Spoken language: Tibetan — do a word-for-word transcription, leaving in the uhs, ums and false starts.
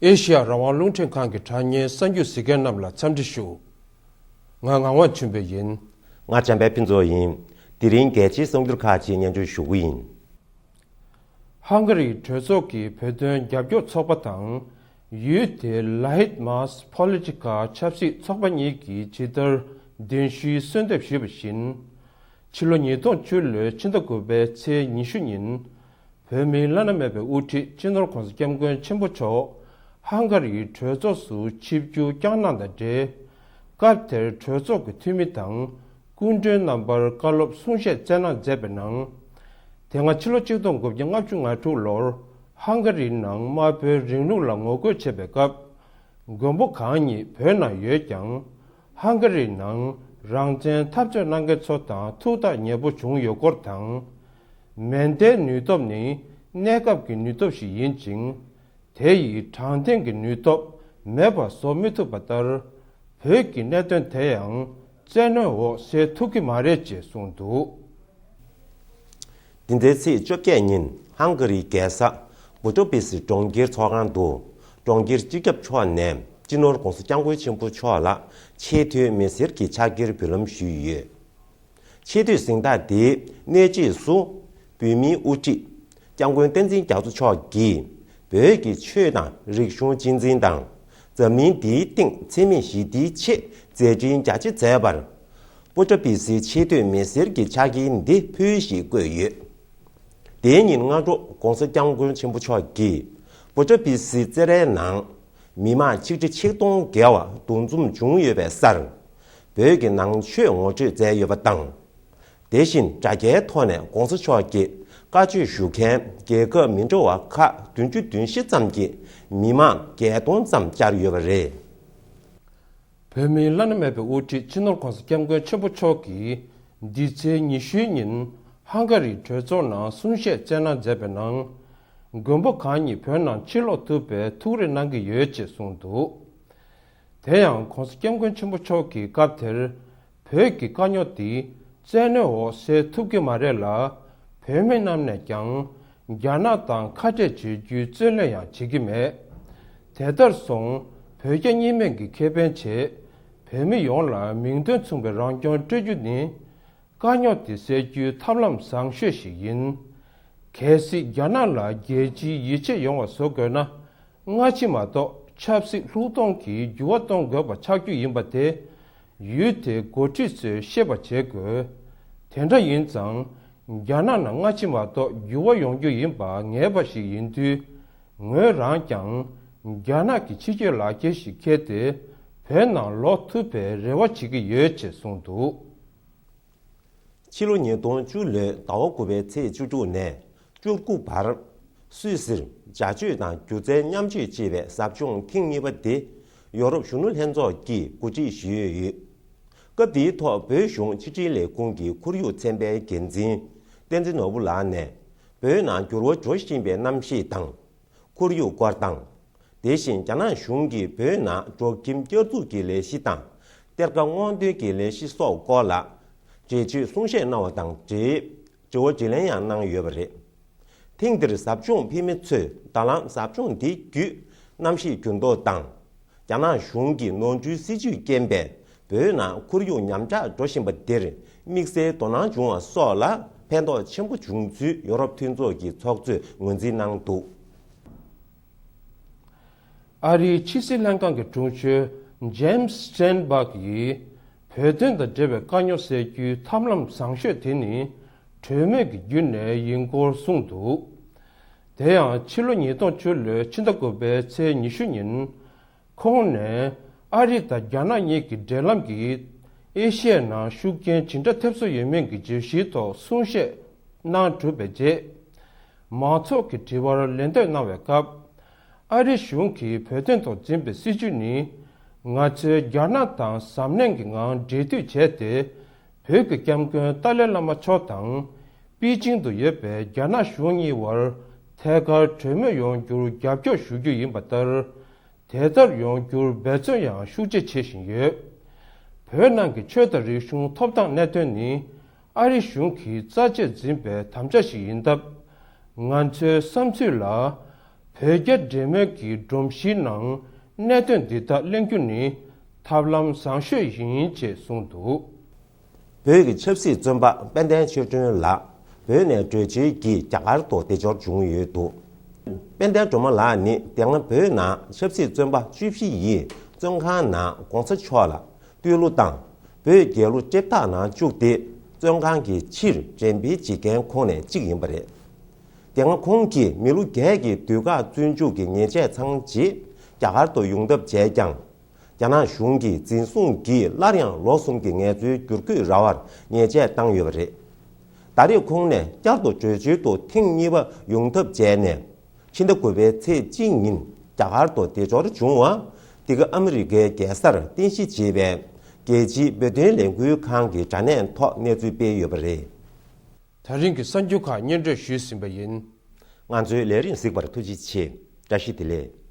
ཨེ་ཤི་ཡ་རང་དབང་རླུང་འཕྲིན་ཁང་གི་དྲ་བརྙན་གསར་འགྱུར་གཟིགས་མཁན་རྣམས་ལ་འཚམས་འདྲི་ཞུ། ང་ངག་དབང་ཆོས་འཕེལ་ཡིན། ང་བྱམས་པའི་ཕུན་ཚོགས་ཡིན། དེ་རིང་རྒྱལ་སྤྱིའི་གསར་འགྱུར་ཁག་ཅིག་སྙན་སྒྲོན་ཞུ་གི་ཡིན། ཧང་ག་རིའི་གྲོས་ཚོགས་ཀྱི་བོད་དོན་རྒྱབ་སྐྱོར་ཚོགས་པ་དང་། ཡུལ་དེའི་ལ་ཧིད་མཱས་ཕོ་ལི་ཊི་ཀ་ཆབ་སྲིད་ཚོགས་པ་གཉིས་ཀྱིས་ཇི་ལྟར་གདན་ཞུའི་གསོལ་འདེབས་ཞུས་པ་བཞིན། ཕྱི་ལོ་ཉིས་སྟོང་བཅུ་ལོའི་ཕྱི་ཟླ་དགུ་པའི་ཚེས་ཉི་ཤུ་ཉིན། བོད་མིའི་བླ་ན་མེད་པའི་དབུ་ཁྲིད་སྤྱི་ནོར་༧གོང་ས་༧སྐྱབས་མགོན་ཆེན་པོ་མཆོག་ཧང་ག་རིའི་གྲོས་ཚོགས་སུ་ཆིབས་བསྒྱུར་བསྐྱངས་གནང་དང་འབྲེལ། སྐབས་དེར་གྲོས་ཚོགས་ཀྱི་འཐུས་མི་དང་སྐུ་མགྲོན་རྣམ་པར་བཀའ་སློབ་གསུང་བཤད་སྩལ་གནང་མཛད་པའི་ནང་། དེ་སྔ་ཕྱི་ལོ་ཆིག་སྟོང་དགུ་བརྒྱ་ལྔ་བཅུ་ང་དྲུག་ལོར་ཧང་ག་རིའི་ནང་དམར་པོའི་རིང་ལུགས་ལ་ངོ་རྒོལ་བྱེད་པའི་སྐབས། མགོན་པོ་གང་ཉིད་བོད་ནང་ཡོད་ཀྱང་། ཧང་ག་རིའི་ནང་རང་བཙན་འཐབ་རྩོད་གནང་མཁན་ཚོ་དང་ཐུགས་ཐག་ཉེ་པོ་བྱུང་ཡོད་སྐོར་དང་། མེ་མདའི་ནུས་སྟོབས་ནི་གནས་སྐབས་ཀྱི་ནུས་སྟོབས་ཤིག་ཡིན་ཅིང་། དེ་ཡིས་དྲང་བདེན་གྱི་ནུས་སྟོབས་མེད་པར་བཟོ་མི་ཐུབ་པ་ལྟར། བོད་ཀྱི་གནད་དོན་དེ་ཡང་བཙན་གནོན་འོག་སེལ་ཐུབ་ཀྱི་མ་རེད་ཅེས་གསུངས་འདུག། འདི་ཟླའི་ཚེས་བཅོ་བརྒྱད་ཉིན་ཧང་ག་རིའི་རྒྱལ་ས་བུ་ཏོ་པི་སི་གྲོང་ཁྱེར་ཚོགས་ཁང་དུ། གྲོང་ཁྱེར་སྤྱི་ཁྱབ་མཆོག་ནས་སྤྱི་ནོར་༧གོང་ས་༧སྐྱབས་མགོན་ཆེན་པོ་མཆོག་ལ་ཆེས་མཐོའི་མི་སེར་གྱི་ཕྱག་འཁྱེར་འབུལ་ལམ་ཞུས་ཡོད། ཆེས་མཐོའི་གཟེངས་རྟགས་དེའི་གནས་རྗེས་སུ། བོད་མིའི་དབུ་ཁྲིད་༧སྐྱབས་མགོན་བསྟན་འཛིན་རྒྱ་མཚོ་མཆོག་གིས། བོད་ཀྱི་ཆོས་དང་རིག་གཞུང་གཅེས་འཛིན་དང་། འཛམ་གླིང་འདིའི་སྟེང་འཚེ་མེད་ཞི་བདེའི་ཆེད་མཛད་འཕྲིན་རྒྱ་ཆེ་མཛད་པར། པོ་ཏྲ་པི་སིའི་ཆེས་མཐོའི་མི་སེར་གྱི་ཕྱག་འཁྱེར་འདི་ཕུལ་ཞེས་བཀོད་ཡོད། དེའི་ཉིན་སྔ་དྲོ་༧གོང་ས་༧སྐྱབས་མགོན་ཆེན་པོ་མཆོག་གིས། པོ་ཏྲ་པི་སིའི་རྩེད་རའི་ནང་། མི་མང་ཆིག་ཁྲི་ཆིག་སྟོང་བརྒལ་བ་འདུ་འཛོམས་བྱུང་ཡོད་པའི་སར། བོད་ཀྱི་ནང་ཆོས་ངོ་སྤྲོད་མཛད་ཡོད་པ་དང་། དེ་བཞིན་དྲ་རྒྱའི་ཐོག་ནས་༧གོང་ས་མཆོག་གི་བཀའ་ཆོས་ཞུ་མཁན་རྒྱལ་ཁབ་མི་འདྲ་བ་ཁག་བདུན་ཅུ་དོན་བཞི་ཙམ་གྱི་མི་མང་བརྒྱད་སྟོང་ཙམ་བཅར་ཡོད་པ་རེད། བོད་མིའི་བླ་ན་མེད་པའི་དབུ་ཁྲིད་སྤྱི་ནོར་༧གོང་ས་༧སྐྱབས་མགོན་ཆེན་པོ་མཆོག་གིས་འདི་ཚེས་ཉི་ཤུའི་ཉིན་ཧང་ག་རིའི་གྲོས་ཚོགས་ནང་གསུང་བཤད་སྩལ་གནང་མཛད་པའི་ནང་། མགོན་པོ་གང་ཉིད་བོད་ནང་ཕྱིར་ལོག་ཐུབ་པའི་ཐུགས་རེ་གནང་གི་ཡོད་ཅེས་གསུངས་འདུག། དེ་ཡང་༧གོང་ས་༧སྐྱབས་མགོན་ཆེན་པོ་མཆོག་གིས་སྐབས་དེར། བོད་ཀྱི་དཀའ་རྙོག་འདི་བཙན་གནོན་འོག་སེལ་ཐུབ་ཀྱི་མ་རེད་ལ། བོད་མི་རྣམས་ནས་ཀྱང་རྒྱ་ནག་དང་ཁ་གཏད་གཅོད་རྒྱུའི་རྩོད་ལེན་ཡང་བྱེད་ཀྱི་མེད། དེ་ལྟར་སོང་བོད་རྒྱ་གཉིས་མེད་ཀྱི་ཁེ་ཕན་ཆེད། བོད་མི་ཡོངས་ལ་མིང་དོན་མཚུངས་པའི་རང་སྐྱོང་སྤྲོད་རྒྱུ་ནི། དཀའ་རྙོག་དེ་སེལ་རྒྱུའི་ཐབས་ལམ་བཟང་ཤོས་ཤིག་ཡིན། གལ་སྲིད་རྒྱ་ནག་ལ་རྒྱལ་སྤྱིའི་ཡིད་ཆེས་ཡོང་བ་བཟོ་དགོས་ན། སྔ་ཕྱི་མ་གཏོགས་ཆབ་སྲིད་ལྷུག་གཏོང་གིས་འགྱུར་བ་གཏོང་དགོས་པ་ཆགས་རྒྱུ་ཡིན་པ་དེ། ཡུལ་དེའི་འགོ་ཁྲིད་ཚོས་ཤེས་པ་བྱེད་དགོས། དེ་འདྲ་ཡིན་ཙང་། རྒྱ་ནག་ནང་སྔ་ཕྱི་མ་གཏོགས་འགྱུར་བ་ཡོང་རྒྱུ་ཡིན་པ་ངེས་པ་ཞིག་ཡིན་དུས། ངོས་རང་ཀྱང་། རྒྱ་ནག་གི་ཕྱི་སྐྱོད་ལག་འཁྱེར་ཞིག་འཁྱེར་ཏེ། བོད་ནང་ལོག་ཐུབ་པའི་རེ་བ་བྱེད་ཀྱི་ཡོད་ཅེས་གསུངས་འདུག། ཕྱི་ལོ་ཉིས་སྟོང་བཅུ་ལོའི་ཟླ་བ་དགུ་པའི་ཚེས་བཅུ་དྲུག་ནས་བཅུ་དགུ་བར། སུད་སིར་བྱ་སྤྱོད་དང་སྒྱུ་རྩལ་མཉམ་སྤྱོད་ཅེས་པའི་ཟབ་སྦྱོང་ཐེངས་གཉིས་པ་དེ་ཡོ་རོབ་གཞོན་ནུ་ལྷན་ཚོགས་ཀྱིས་གོ་སྒྲིག་ཞུས་ཡོད། སྐབས་འདིའི་ཐོག་བོད་གཞུང་ཕྱི་དྲིལ་ལས་ཁུངས་ཀྱི་ཁོར་ཡུག་ཚན་པའི་འགན་འཛིན་བསྟན་འཛིན་ནོར་བུ་ལགས་ནས། བོད་ནང་འགྱུར་བ་འགྲོ་བཞིན་པའི་གནམ་གཤིས་དང་། ཁོར་ཡུག་སྐོར་དང་། དེ་བཞིན་རྒྱ་ནག་གཞུང་གིས་བོད་ནང་འབྲོག་ཁྱིམ་བསྐྱར་འཛུགས་ཀྱི་ལས་གཞི་དང་། གཏེར་ཁ་སྔོག་འདོན་གྱི་ལས་གཞི་སོགས་སྐོར་ལ། འགྲེལ་བརྗོད་གསུང་བཤད་གནང་བ་དང་འབྲེལ། དྲི་བ་དྲིས་ལན་ཡང་གནང་ཡོད་པ་རེད། ཐེངས་འདིར་ཟབ་སྦྱོང་ཕེབས་མི་ཚོས་ད་ལམ་ཟབ་སྦྱོང་འདི་བརྒྱུད་གནམ་གཤིས་འགྱུར་ལྡོག་དང་། རྒྱ་ནག་གཞུང་གི་ནོར་འཁྲུལ་སྲིད་ཇུས་རྐྱེན་པས་བོད་ནང་ཁོར་ཡུག་ཉམས་ཆག་འགྲོ་བཞིན་པ་འདིར་དམིགས་བསལ་དོ་སྣང་བྱུང་བ་སོགས་ལ་ཕན་ཐོགས་ཆེན་པོ་བྱུང་ཚུལ་ཡོ་རོབ་མཐུན་ཚོགས་ཀྱི་ཚོགས་གཙོས་ངོས་འཛིན་གནང་འདུག། ཨ་རིའི་ཕྱི་སྲིད་ལྷན་ཁང་གི་དྲུང་ཆེ་ཇེམ་སི་སི་ཊེན་སྦག་གིས་བོད་དོན་དང་འབྲེལ་བའི་དཀའ་རྙོག་སེལ་རྒྱུའི་ཐབས་ལམ་བཟང་ཤོས་དེ་ནི་གྲོས་མོལ་གྱི་བརྒྱུད་ནས་ཡིན་སྐོར་གསུངས་འདུག། དེ་ཡང་ཕྱི་ལོ་ཉིས་སྟོང་བཅུ་ལོའི་ཕྱི་ཟླ་དགུ་པའི་ཚེས་ཉི་ཤུ་ཉིན། ཁོང་ནས་ཨ་རི་དང་རྒྱ་ནག་གཉིས་ཀྱི་འབྲེལ་ལམ་གྱིས་ཨེ་ཤི་ཡའི་ནང་ཤུགས་རྐྱེན་ཇི་འདྲ་ཐེབས་སྲོལ་ཡོད་མིན་གྱི་བརྗོད་གཞིའི་ཐོག་གསུང་བཤད་གནང་གྲུབ་པའི་རྗེས། མང་ཚོགས་ཀྱི་དྲི་བར་ལན་འདེབས་གནང་བའི་སྐབས། ཨ་རི་གཞུང་གིས་བོད་དོན་ཐོག་འཛིན་པའི་སྲིད་བྱུས་ནི། ང་ཚོས་རྒྱ་ནག་དང་གཟབ་ནན་གྱི་ངང་འབྲེལ་མཐུད་བྱས་ཏེ། བོད་ཀྱི་སྐྱབས་མགོན་ཏཱ་ལའི་བླ་མ་མཆོག་དང་། པེ་ཅིང་དུ་ཡོད་པའི་རྒྱ་ནག་གཞུང་གཉིས་བར་ཐད་ཀར་གྲོས་མོལ་ཡོང་རྒྱུར་རྒྱབ་སྐྱོར་ཞུ་རྒྱུ་ཡིན་པ་ལྟར། དེ་ལྟར་ཡོང་རྒྱུར་འབད་བརྩོན་ཡང་ཤུགས་ཆེ་བྱེད་བཞིན་ཡོད། བོད་ནང་གི་ཆོས་དང་རིག་གཞུང་ཐོབ་ཐང་གནད་དོན་ནི། ཨ་རི་གཞུང་གིས་རྩ་ཆེར་འཛིན་པའི་དམ་བཅའ་ཞིག་ཡིན་སྟབས། ང་ཚོའི་བསམ་ཚུལ་ལ། བོད་རྒྱ་འབྲེལ་མོལ་གྱི་སྒྲོམ་གཞིའི་ནང་གནད་དོན་འདི་དག་གླེང་རྒྱུ་ནི་ཐབས་ལམ་བཟང་ཤོས་ཡིན་ཅེས་གསུངས་འདུག། བོད་ཀྱི་ཆབ་སྲིད་བཙོན་པ་དཔལ་ལྡན་ཆོས་སྒྲོན་ལགས་བོད་ནས་བྲོས་བྱོལ་གྱིས་རྒྱ་གར་དུ་སྡེབ་སྦྱོར་བྱུང་ཡོད་འདུག། དཔལ་ལྡན་སྒྲོལ་མ་ལགས་ནི་དེ་སྔ་བོད་ནང་ཆབ་སྲིད་བཙོན་པ་བཅུ་བཞི་ཡི་བཙོན་ཁང་ནང་༸གོང་ས་མཆོག་ལ་བསྟོད་གླུ་དང་བོད་རྒྱལ་གླུ་སྤྲད་རྟགས་ནང་བཅུག་སྟེ་བཙོན་ཁང་གི་ཕྱིར་འགྲེམས་སྤེལ་བྱེད་མཁན་ཁོངས་ནས་གཅིག་ཡིན་པ་རེད། དེ་སྔ་ཁོང་གིས་མི་ལོ་བརྒྱད་ཀྱི་དུས་བཀག་བཙོན་འཇུག་གི་ཉེས་ཆད་ཚང་རྗེས་རྒྱ་གར་དུ་ཡོང་ཐབས་བྱས་ཀྱང་། རྒྱ་ནག་གཞུང་གིས་འཛིན་བཟུང་གིས་སླར་ཡང་ལོ་གསུམ་གྱི་ངལ་རྩོལ་བསྒྱུར་བཀོད་ར་བར་ཉེས་ཆད་བཏང་ཡོད་པ་རེད། ད་རེས་ཁོང་ནས་བསྐྱར་དུ་བྲོས་བྱོལ་དུ་ཐེངས་གཉིས་པ་ཡོང་ཐབས་བྱས་ནས། ཕྱི་ཟླ་དགུ་པའི་ཚེས་གཅིག་ཉིན་རྒྱ་གར་དུ་སྡེབ་སྦྱོར་བྱུང་བ། འདི་ག་ཨ་མི་རི་ཀའི་རྒྱལ་སར་རྟེན་གཞི་བྱས་པའི་རྒྱལ་སྤྱིའི་བོད་དོན་ལས་འགུལ་ཁང་གི་དྲ་གནས་ཐོག་གནས་ཚུལ་སྤེལ་ཡོད་པ་རེད། ད་རིང་གི་གསར་འགྱུར་ཁག་སྙན་སྒྲོན་ཞུས་ཟིན་པ་ཡིན། ང་ཚོའི་ལས་རིམ་གཟིགས་པར་ཐུགས་རྗེ་ཆེ། བཀྲ་ཤིས་བདེ་ལེགས།